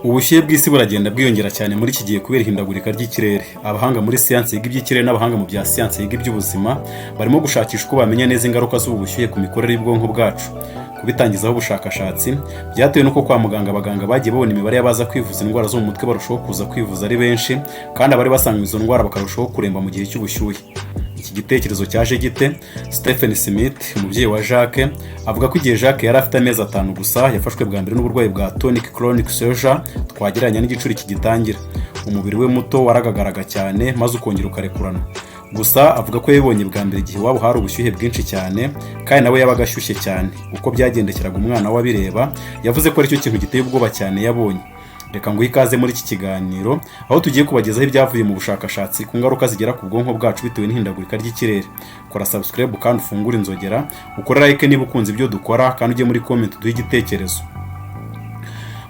Ubushyuhe bw'isi buragenda bwiyongera cyane muri iki gihe kubera ihindagurika ry'ikirere. Abahanga muri siyansi yiga iby'ikirere n'abahanga mu bya siyansi yiga iby'ubuzima barimo gushakisha uko bamenya neza ingaruka z'ubu bushyuhe ku mikorere y'ubwonko bwacu. Kubitangizaho ubushakashatsi byatewe n'uko kwa muganga abaganga bagiye babona imibare y'abaza kwivuza indwara zo mu mutwe barushaho kuza kwivuza ari benshi, kandi abari basanganywe izo ndwara bakarushaho kuremba mu gihe cy'ubushyuhe. Iki gitekerezo cyaje gite? Stephen Smith, umubyeyi wa Jacques, avuga ko igihe Jacques yari afite amezi 5 gusa yafashwe bwa mbere n'uburwayi bwa tonic clonic seizure, twagereranya n'igicuri kigitangira. Umubiri we muto waragagaraga cyane maze ukongera ukarekurana. Gusa avuga ko yabibonye bwa mbere igihe iwabo hari ubushyuhe bwinshi cyane, kandi nawe yabaga ashyushye cyane. Uko byagendekeraga umwana we abireba, yavuze ko aricyo kintu giteye ubwoba cyane yabonye. Reka nguhe ikaze muri iki kiganiro, aho tugiye kubagezaho ibyavuye mu bushakashatsi ku ngaruka zigera ku bwonko bwacu bitewe n'ihindagurika ry'ikirere. Kora subscribe kandi ufungure inzogera, ukore like niba ukunze ibyo dukora, kandi ujye muri comment uduhe igitekerezo.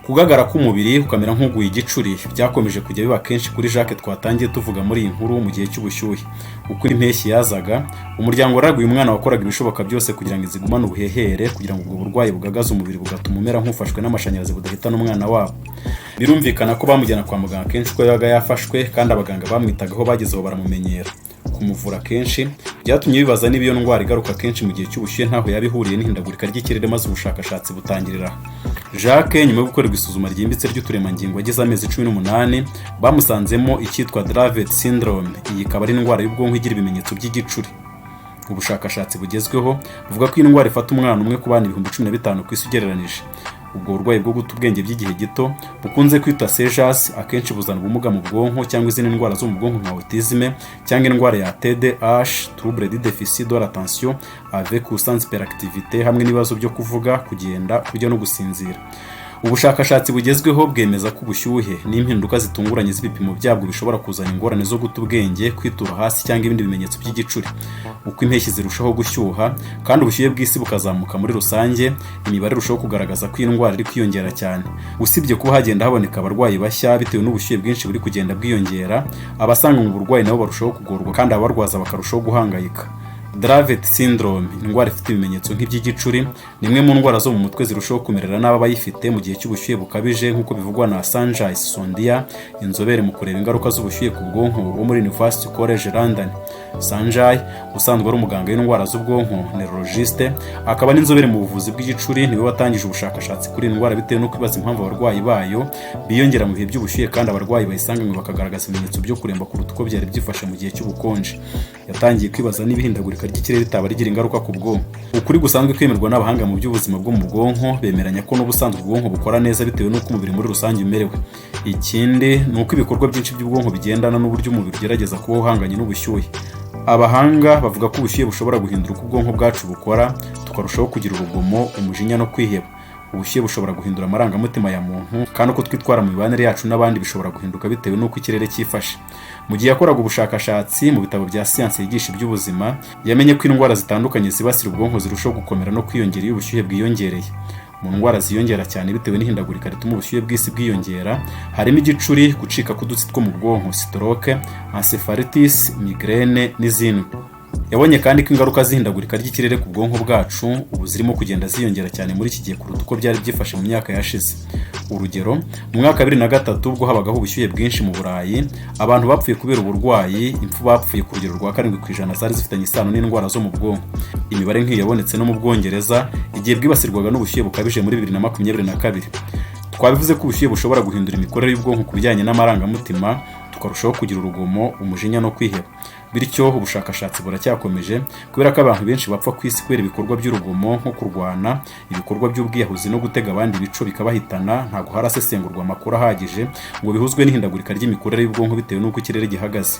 Kugagara k'umubiri ukamera nk'uguye igicuri byakomeje kujya biba kenshi kuri Jacques twatangiye tuvuga muri iyi nkuru mu gihe cy'ubushyuhe. Uko impeshyi yazaga, umuryango waraguye umwana wakoraga ibishoboka byose kugira ngo izigumane ubuhehere, kugira ngo ubwo burwayi bugagaze umubiri bugatuma umera nk'ufashwe n'amashanyarazi budahitana umwana wabo. Birumvikana ko bamujyana kwa muganga kenshi uko yabaga yafashwe, kandi abaganga bamwitagaho bagezeho baramumenyera. Kumuvura kenshi byatumye bibaza niba iyo ndwara igaruka kenshi mu gihe cy'ubushyuhe ntaho yaba ihuriye n'ihindagurika ry'ikirere, maze ubushakashatsi butangirira aha. Jacques, nyuma yo gukorerwa isuzuma ryimbitse ry'uturemangingo ageze amezi 18, bamusanzemo icyitwa Dravet syndrome. Iyi ikaba ari indwara y'ubwonko igira ibimenyetso by'igicuri. Ubushakashatsi bugezweho buvuga ko iyi ndwara ifata umwana umwe ku bana 15,000 ku isi ugereranije. Ubwo burwayi bwo guta ubwenge by'igihe gito bukunze kwita seizures akenshi buzana ubumuga mu bwonko cyangwa izindi ndwara zo mu bwonko nka autisme cyangwa indwara ya TDAH, trouble du déficit de l'attention avec ou sans hyperactivité, hamwe n'ibibazo byo kuvuga, kugenda, kurya no gusinzira. Ubushakashatsi bugezweho bwemeza ko ubushyuhe n'impinduka zitunguranye z'ibipimo byabwo bishobora kuzana ingorane zo guta ubwenge, kwitura hasi cyangwa ibindi bimenyetso by'igicuri. Uko impeshyi zirushaho gushyuha kandi ubushyuhe bw'isi bukazamuka muri rusange, imibare irushaho kugaragaza ko iyi ndwara iri kwiyongera cyane. Usibye kuba hagenda haboneka abarwayi bashya bitewe n'ubushyuhe bwinshi buri kugenda bwiyongera, abasanga mu burwayi nabo barushaho kugorwa kandi abarwaza bakarushaho guhangayika. Dravet syndrome, indwara ifite ibimenyetso nk'iby'igicuri, ni imwe mu ndwara zo mu mutwe zirushaho kumerera nabi abayifite mu gihe cy'ubushyuhe bukabije, nk'uko bivugwa na Sanjay Sondhia, inzobere mu kureba ingaruka z'ubushyuhe ku bwonko wo muri University College London. Sanjay, usanzwe ari umuganga w'indwara z'ubwonko, neurologiste, akaba n'inzobere mu buvuzi bw'igicuri, niwe watangije ubushakashatsi kuri iyi ndwara bitewe no kwibaza impamvu abarwayi bayo biyongera mu bihe by'ubushyuhe, kandi abarwayi bayisanganywe bakagaragaza ibimenyetso byo kuremba kuruta uko byari byifashe mu gihe cy'ubukonje. Yatangiye kwibaza niba ihindagurika ry'ikirere ritaba rigira ingaruka ku bwonko. Ukuri gusanzwe kwemerwa n'abahanga mu by'ubuzima bwo mu bwonko, bemeranya ko n'ubusanzwe ubwonko bukora neza bitewe n'uko umubiri muri rusange umerewe. Ikindi ni uko ibikorwa byinshi by'ubwonko bigendana n'uburyo umubiri ugerageza kuba uhanganye n'ubushyuhe. Abahanga bavuga ko ubushyuhe bushobora guhindura uko ubwonko bwacu bukora, tukarushaho kugira urugomo, umujinya no kwiheba. Ubushyuhe bushobora guhindura amarangamutima ya muntu, kandi uko twitwara mu mibanire yacu n'abandi bishobora guhinduka bitewe n'uko ikirere cyifashe. Mu gihe yakoraga ubushakashatsi mu bitabo bya siyansi yigisha iby'ubuzima, yamenye ko indwara zitandukanye zibasira ubwonko zirushaho gukomera no kwiyongera iyo ubushyuhe bwiyongereye. Mu ndwara ziyongera cyane bitewe n'ihindagurika rituma ubushyuhe bw'isi bwiyongera harimo igicuri, gucika k'udutsi two mu bwonko, stroke, encephalitis, migraine n'izindi. Yabonye kandi ko ingaruka z'ihindagurika ry'ikirere ku bwonko bwacu ubu zirimo kugenda ziyongera cyane muri iki gihe kuruta uko byari byifashe mu myaka yashize. Urugero, mu mwaka wa 2003, ubwo habagaho ubushyuhe bwinshi mu Burayi, abantu bapfuye kubera uburwayi, impfu bapfuye ku rugero rwa 7% zari zifitanye isano n'indwara zo mu bwonko. Imibare nk'iyo yabonetse no mu Bwongereza igihe bwibasirwaga n'ubushyuhe bukabije muri 2022. Twabivuze ko ubushyuhe bushobora guhindura imikorere y'ubwonko ku bijyanye n'amarangamutima, tukarushaho kugira urugomo, umujinya no kwiheba. Bityo ubushakashatsi buracyakomeje, kubera ko abantu benshi bapfa ku isi kubera ibikorwa by'urugomo nko kurwana, ibikorwa by'ubwiyahuzi no gutega abandi ibico bikabahitana, ntabwo harasesengurwa amakuru ahagije ngo bihuzwe n'ihindagurika ry'imikorere y'ubwonko bitewe n'uko ikirere gihagaze.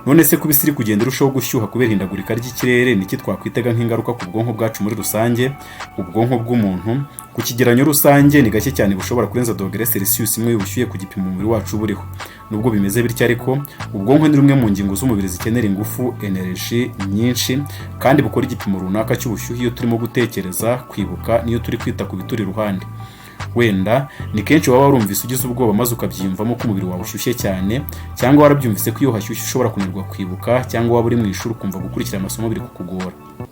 None se kuba isi iri kugenda irushaho gushyuha kubera ihindagurika ry'ikirere, niki twakwitega nk'ingaruka ku bwonko bwacu muri rusange? Ubwonko bw'umuntu ku kigereranyo rusange ni gake cyane bushobora kurenza dogere Celsius imwe y'ubushyuhe ku gipimo umubiri wacu buriho. Nubwo bimeze bityo ariko, ubwonko ni rumwe mu ngingo z'umubiri zikenera ingufu, energy nyinshi, kandi bukora igipimo runaka cy'ubushyuhe iyo turimo gutekereza, kwibuka n'iyo turi kwita ku bituri iruhande. Wenda ni kenshi waba warumvise ugize ubwoba maze ukabyiyumvamo ko umubiri wawe ushyushye cyane, cyangwa warabyumvise ko iyo hashyushye ushobora kunanirwa kwibuka, cyangwa waba uri mu ishuri ukumva gukurikira amasomo biri kukugora. Ntabwo ari ngombwa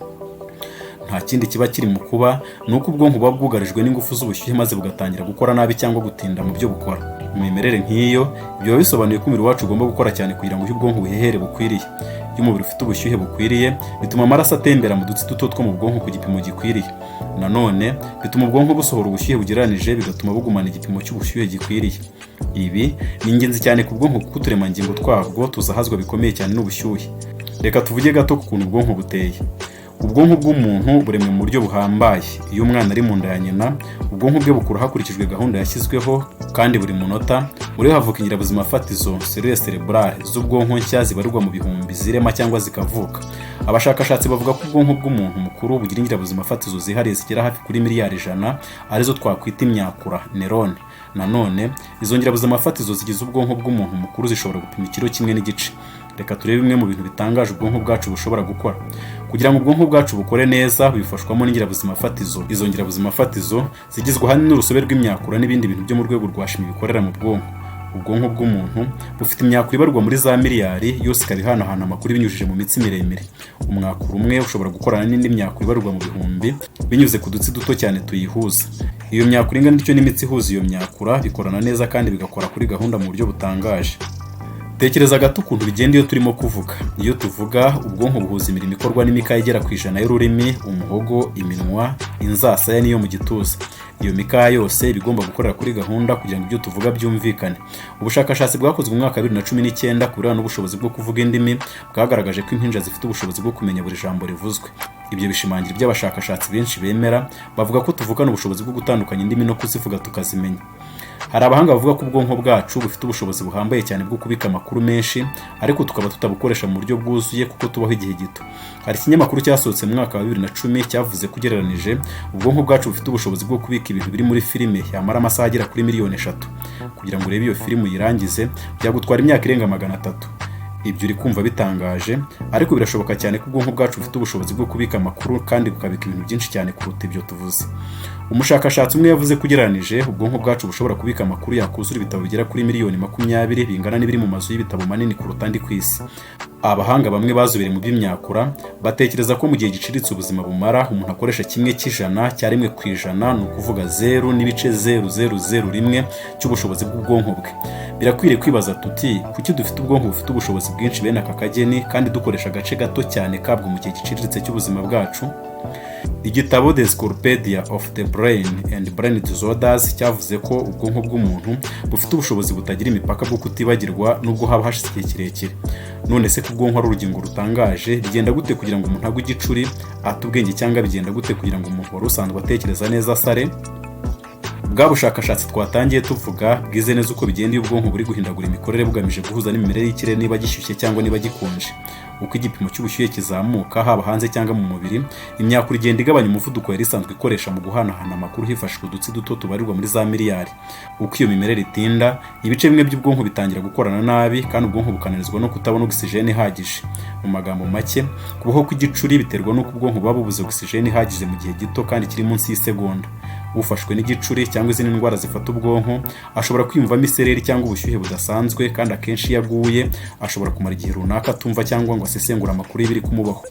ko utegereza ko ubushyuhe bw'isi buzamuka kugira ngo ubwonko bwacu Nta kindi kiba kiri mu kuba, ni uko ubwonko buba bwugarijwe n'ingufu z'ubushyuhe, maze bugatangira gukora nabi cyangwa gutinda mu byo bukora. Mu mimerere nk'iyo, ibyo biba bisobanuye ko umubiri wacu ugomba gukora cyane kugira ngo uhe ubwonko ubuhehere bukwiriye. Iyo umubiri ufite ubushyuhe bukwiriye, bituma amaraso atembera mu dutsi duto two mu bwonko ku gipimo gikwiriye. Nanone bituma ubwonko busohora ubushyuhe bugereranije, bigatuma bugumana igipimo cy'ubushyuhe gikwiriye. Ibi ni ingenzi cyane ku bwonko, kuko uturemangingo twabwo tuzahazwa bikomeye cyane n'ubushyuhe. Reka tuvuge gato ku kuntu ubwonko buteye. Ubwonko bw'umuntu buremwe mu buryo buhambaye. Iyo umwana ari mu nda ya nyina, ubwonko bwe bukura hakurikijwe gahunda yashyizweho, kandi buri munota muri we havuka ingirabuzima fatizo, cellules cérébrales, z'ubwonko nshya zibarirwa mu bihumbi, zirema cyangwa zikavuka. Abashakashatsi bavuga ko ubwonko bw'umuntu mukuru bugira ingirabuzima fatizo zihariye zigera hafi kuri miliyari 100, arizo twakwita imyakura, neurones. Nanone izo ngirabuzima fatizo zigize ubwonko bw'umuntu mukuru zishobora gupima ikiro 1.5. Reka turebe bimwe mu bintu bitangaje ubwonko bwacu bushobora gukora. Kugira ngo ubwonko bwacu bukore neza, bifashwamo n'ingirabuzima fatizo. Izo ngirabuzima fatizo zigizwe ahanini n'urusobe rw'imyakura n'ibindi bintu byo mu rwego rwa chimie bikorera mu bwonko. Ubwonko bw'umuntu bufite imyakura ibarwa muri za miliyari, yose ikaba ihanahana amakuru binyujije mu mitsi miremire. Umwakura umwe ushobora gukorana n'indi myakura ibarwa mu bihumbi binyuze ku dutsi duto cyane tuyihuza. Iyo myakura ingana ityo n'imitsi ihuza iyo myakura bikorana neza kandi bigakora kuri gahunda mu buryo butangaje. Tekereza gato ukuntu bigenda iyo turimo kuvuga. Iyo tuvuga, ubwonko buhuza imirimo ikorwa n'imikaya igera ku 100 y'ururimi, umuhogo, iminwa, inzasaya n'iyo mu gituza. Iyo mikaya yose iba igomba gukorera kuri gahunda kugira ngo ibyo tuvuga byumvikane. Ubushakashatsi bwakozwe mu mwaka wa 2019 ku birebana n'ubushobozi bwo kuvuga indimi bwagaragaje ko impinja zifite ubushobozi bwo kumenya buri jambo rivuzwe. Ibyo bishimangira ibyo abashakashatsi benshi bemera, bavuga ko tuvukana ubushobozi bwo gutandukanya indimi no kuzivuga tukazimenya. Hari abahanga bavuga ko ubwonko bwacu bufite ubushobozi buhambaye cyane bwo kubika amakuru menshi, ariko tukaba tutabukoresha mu buryo bwuzuye kuko tubaho igihe gito. Hari ikinyamakuru cyasohotse mu mwaka wa 2010 cyavuze ko ugereranije, ubwonko bwacu bufite ubushobozi bwo kubika ibintu biri muri filime yamara amasaha agera kuri miliyoni 3. Kugira ngo urebe iyo filime uyirangize, byagutwara imyaka irenga 300. Ibyo uri kumva bitangaje, ariko birashoboka cyane ko ubwonko bwacu bufite ubushobozi bwo kubika amakuru kandi bukabika ibintu byinshi cyane kuruta ibyo tuvuze. Umushakashatsi umwe yavuze ko ugereranije, ubwonko bwacu bushobora kubika amakuru yakuzura ibitabo bigera kuri miliyoni 20, bingana n'ibiri mu mazu y'ibitabo manini kuruta andi ku isi. Abahanga bamwe bazobereye mu by'imyakura batekereza ko mu gihe giciriritse ubuzima bumara, umuntu akoresha 0.01 cya 1%, ni ukuvuga 0.00001 cy'ubushobozi bw'ubwonko bwe. Birakwiriye kwibaza tuti: kuki dufite ubwonko bufite ubushobozi bwinshi bene aka kageni kandi dukoresha agace gato cyane kabwo mu gihe giciriritse cy'ubuzima bwacu? Igitabo The Encyclopedia of the Brain and Brain Disorders cyavuze ko ubwonko bw'umuntu bufite ubushobozi butagira imipaka bwo kutibagirwa nubwo haba hashize igihe kirekire. None se ko ubwonko ari urugingo rutangaje, bigenda gute kugira ngo umuntu agwe igicuri, ate ubwenge, cyangwa bigenda gute kugira ngo umuntu wari usanzwe atekereza neza asare? Bwa bushakashatsi twatangiye tuvuga bwize neza uko bigenda iyo ubwonko buri guhindagura imikorere bugamije guhuza n'imimerere y'ikirere, niba gishyushye cyangwa niba gikonje. Uko igipimo cy'ubushyuhe kizamuka, haba hanze cyangwa mu mubiri, imyakura igenda igabanya umuvuduko yari isanzwe ikoresha mu guhanahana amakuru hifashishwa udutsi duto tubarirwa muri za miliyari. Uko iyo mimerere itinda, ibice bimwe by'ubwonko bitangira gukorana nabi, kandi ubwonko bukananizwa no kutabona ogisijeni ihagije. Mu magambo make, kubaho kw'igicuri biterwa n'uko ubwonko buba bubuze ogisijeni ihagije mu gihe gito kandi kiri munsi y'isegonda. Ufashwe n'igicuri cyangwa izindi ndwara zifata ubwonko ashobora kwiyumvamo isereri cyangwa ubushyuhe budasanzwe, kandi akenshi iyo aguye ashobora kumara igihe runaka atumva cyangwa ngo asesengure amakuru y'ibiri kumubaho.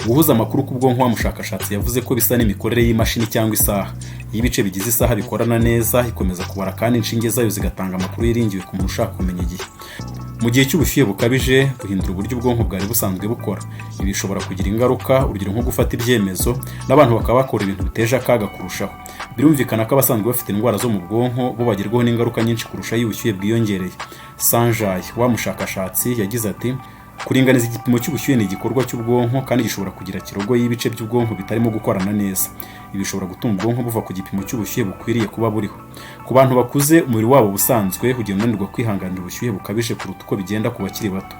Guhuza amakuru ku bwonko, wa mushakashatsi yavuze ko bisa n'imikorere y'imashini cyangwa isaha. Iyo ibice bigize isaha bikorana neza, ikomeza kubara kandi inshinge zayo zigatanga amakuru yiringiwe ku muntu ushaka kumenya igihe. Mu gihe cy'ubushyuhe bukabije, buhindura uburyo ubwonko bwari busanzwe bukora. Ibi bishobora kugira ingaruka, urugero nko gufata ibyemezo, n'abantu bakaba bakora ibintu biteje akaga kurushaho. Birumvikana ko abasanzwe bafite indwara zo mu bwonko bo bagerwaho n'ingaruka nyinshi kurusha iyo ubushyuhe bwiyongereye. Sanjay, wa mushakashatsi, yagize ati: "Kuringaniza igipimo cy'ubushyuhe ni igikorwa cy'ubwonko kandi gishobora kugira kirogo y'ibice by'ubwonko bitarimo gukorana neza. Ibi bishobora gutuma ubwonko buva ku gipimo cy'ubushyuhe bukwiriye kuba buriho." Ku bantu bakuze, umubiri wabo ubusanzwe ugenda unanirwa kwihanganira ubushyuhe bukabije kuruta uko bigenda ku bakiri bato.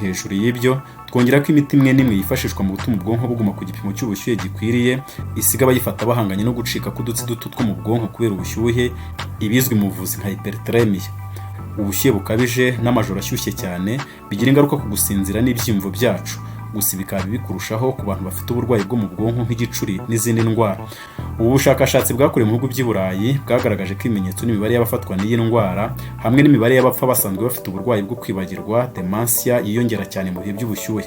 Hejuru y'ibyo, twongera ko imiti imwe n'imwe yifashishwa mu gutuma ubwonko buguma ku gipimo cy'ubushyuhe gikwiriye isiga abayifata bahanganye no gucika k'udutsi duto two mu bwonko kubera ubushyuhe, ibizwi mu buvuzi nka hyperthermia. Ubushyuhe bukabije n'amajoro ashyushye cyane bigira ingaruka ku gusinzira n'ibyiyumvo byacu. Gusa bikaba bibi kurushaho ku bantu bafite uburwayi bwo mu bwonko nk'igicuri n'izindi ndwara. Ubu bushakashatsi bwakorewe mu bihugu by'i Burayi bwagaragaje ko ibimenyetso n'imibare y'abafatwa n'iyi ndwara hamwe n'imibare y'abapfa basanzwe bafite uburwayi bwo kwibagirwa, dementia, yiyongera cyane mu bihe by'ubushyuhe.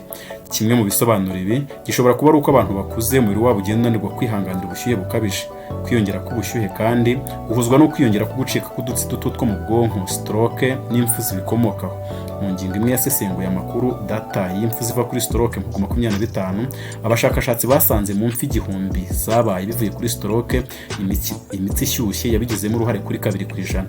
Kimwe mu bisobanuro ibi gishobora kuba ari uko abantu bakuze umubiri wabo ugenda unanirwa kwihanganira ubushyuhe bukabije. Kwiyongera k'ubushyuhe kandi guhuzwa no kwiyongera k'ugucika k'udutsi duto two mu bwonko, stroke, n'impfu zibikomokaho. Mu ngingo imwe yasesenguye amakuru, data y'impfu ziva kuri stroke mu bihugu 25, abashakashatsi basanze mu mpfu 1000 zabaye bivuye kuri stroke, imitsi ishyushye yabigizemo uruhare kuri 2%.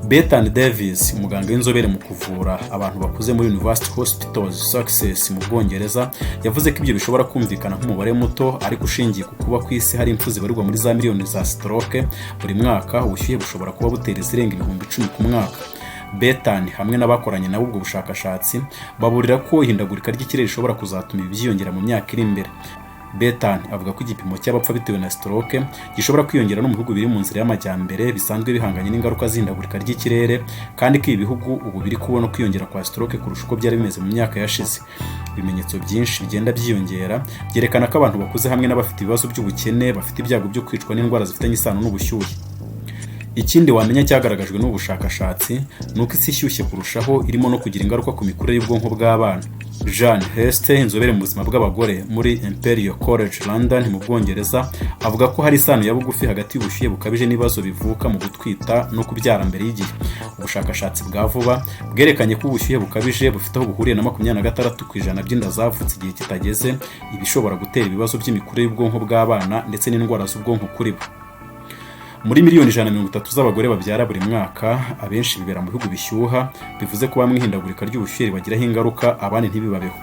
Bethan Davis, umuganga w'inzobere mu kuvura abantu bakuze muri University Hospitals Sussex mu Bwongereza, yavuze ko ibyo bishobora kumvikana nk'umubare muto, ariko ushingiye ku kuba ku isi hari impfu zibarirwa muri za miliyoni za stroke buri mwaka, ubushyuhe bushobora kuba butera izirenga 10,000 ku mwaka. Bethan hamwe n'abakoranye nabo ubwo bushakashatsi baburira ko ihindagurika ry'ikirere rishobora kuzatuma ibi byiyongera mu myaka iri imbere. Bethan avuga ko igipimo cy'abapfa bitewe na stroke gishobora kwiyongera no mu bihugu biri mu nzira y'amajyambere bisanzwe bihanganye n'ingaruka z'ihindagurika ry'ikirere, kandi ko ibi bihugu ubu biri kubona kwiyongera kwa stroke kurusha uko byari bimeze mu myaka yashize. Ibimenyetso byinshi bigenda byiyongera byerekana ko abantu bakuze hamwe n'abafite ibibazo by'ubukene bafite ibyago byo kwicwa n'indwara zifitanye isano n'ubushyuhe. Ikindi wamenya cyagaragajwe n'ubu bushakashatsi ni uko isi ishyushye kurushaho irimo no kugira ingaruka ku mikurire y'ubwonko bw'abana. Jane Hurst, inzobere mu buzima bw'abagore muri Imperial College London mu Bwongereza, avuga ko hari isano ya bugufi hagati y'ubushyuhe bukabije n'ibibazo bivuka mu gutwita no kubyara mbere y'igihe. Ubushakashatsi bwa vuba bwerekanye ko ubushyuhe bukabije bufite aho buhuriye na 26% by'inda zavutse igihe kitageze, ibishobora gutera ibibazo by'imikurire y'ubwonko bw'abana ndetse n'indwara z'ubwonko kuri bo. Muri miliyoni 130 z'abagore babyara buri mwaka, abenshi bibera mu bihugu bishyuha, bivuze ko bamwe ihindagurika ry'ubushyuhe ribagiraho ingaruka, abandi ntibibabeho.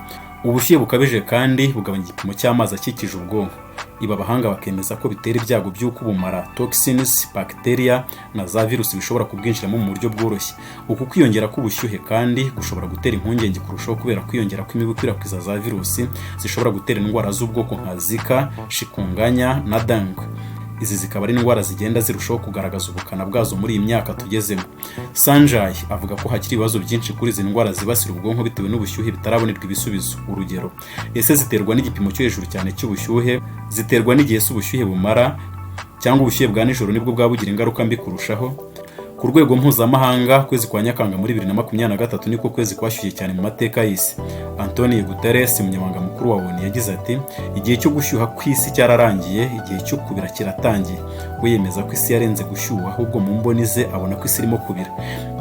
Ubushyuhe bukabije kandi bugabanya igipimo cy'amazi akikije ubwonko. Ibi abahanga bakemeza ko bitera ibyago by'uko ubumara, toxins, bacteria na za virusi bishobora kubwinjiramo mu buryo bworoshye. Uku kwiyongera k'ubushyuhe kandi gushobora gutera impungenge kurushaho kubera kwiyongera kw'imibu ikwirakwiza za virusi zishobora gutera indwara z'ubwoko nka Zika, chikungunya na dengue. Izi zikaba ari indwara zigenda zirushaho kugaragaza ubukana bwazo muri iyi myaka tugezemo. Sanjay avuga ko hakiri ibibazo byinshi kuri izi ndwara zibasira ubwonko bitewe n'ubushyuhe bitarabonerwa ibisubizo. Urugero, ese ziterwa n'igipimo cyo hejuru cyane cy'ubushyuhe? Ziterwa n'igihe se ubushyuhe bumara, cyangwa ubushyuhe bwa nijoro nibwo bwaba bugira ingaruka mbi kurushaho? Ku rwego mpuzamahanga, ukwezi kwa Nyakanga muri 2023 niko kwezi kwashyushye cyane mu mateka y'isi. Antonio Guterres, umunyamabanga mukuru wa ONU, yagize ati: "Igihe cyo gushyuha kw'isi cyararangiye, igihe cyo kubira kiratangiye." We yemeza ko isi yarenze gushyuha, ahubwo mu mboni ze abona ko isi irimo kubira.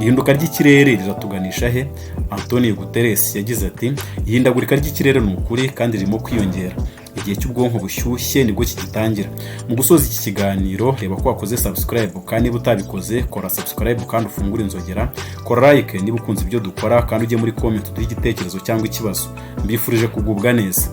Ihinduka ry'ikirere riratuganisha he? Antonio Guterres yagize ati: "Ihindagurika ry'ikirere ni ukuri kandi ririmo kwiyongera. Igihe cy'ubwonko bushyushye nibwo kigitangira." Mu gusoza iki kiganiro, reba ko wakoze subscribe, kandi niba utabikoze, kora subscribe kandi ufungure inzogera. Kora like niba ukunze ibyo dukora, kandi ujye muri comment uduhe igitekerezo cyangwa ikibazo. Mbifurije kugubwa neza.